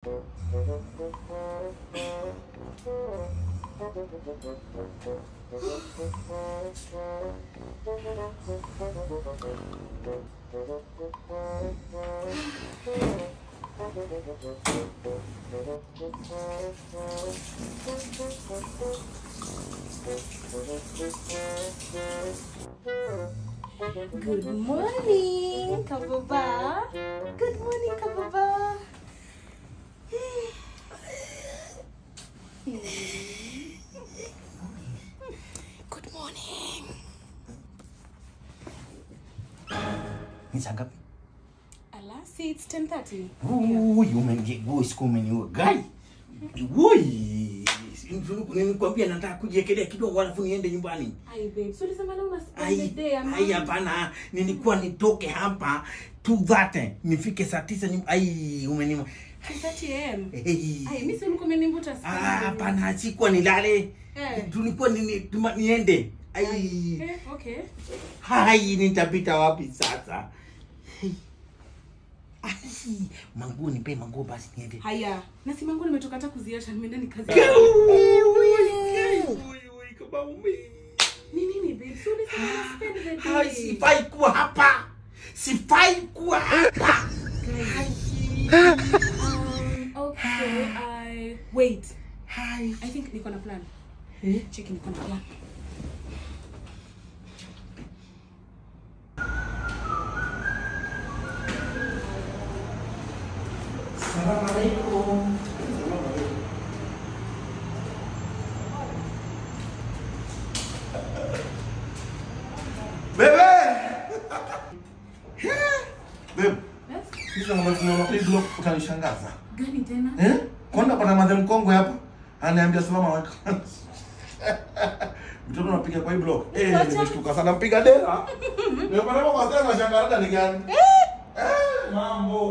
Good morning, Kababa. Good morning, Kababa. Good morning. Ni saa ngapi? Ala, see, it's 10:30. Uy, umeniua guy. Uy, nilikwambia nataka kujiekelea kidogo alafu niende nyumbani. Ai babe, so ulisema leo una spend the day ama? Ai hapana, nilikuwa nitoke hapa 2:30 nifike saa 9 nyumbani. Ai umeniua. 2:30 am. Ai mimi si ulikuwa umenivuta sana. Ah hapana, sikuwa nilale. Tulikuwa niende. Ai. Okay. Hai, nitapita wapi sasa? Ai, manguo nipe manguo basi niende. Haya, na si manguo nimetoka hata kuziosha, nimeenda nikazi. Ni nini babe? So ulisema spend the day. Hai, sifai kuwa hapa. Sifai kuwa hapa. Okay, I wait. Hi. I think niko na plan. Check niko na plan. Assalamu alaikum. Bebe! Bebe. Yes? Hizo mambo tunaona kwa blog utanishangaza. Gani tena? Eh? Kwani pana madam mkongwe hapa? Ananiambia salama alaikum. Mtoto anapiga kwa hii blog. Eh, nimeshtuka sana mpiga dera. Ndio maana kwa sasa nashangaa ni gani? Mambo.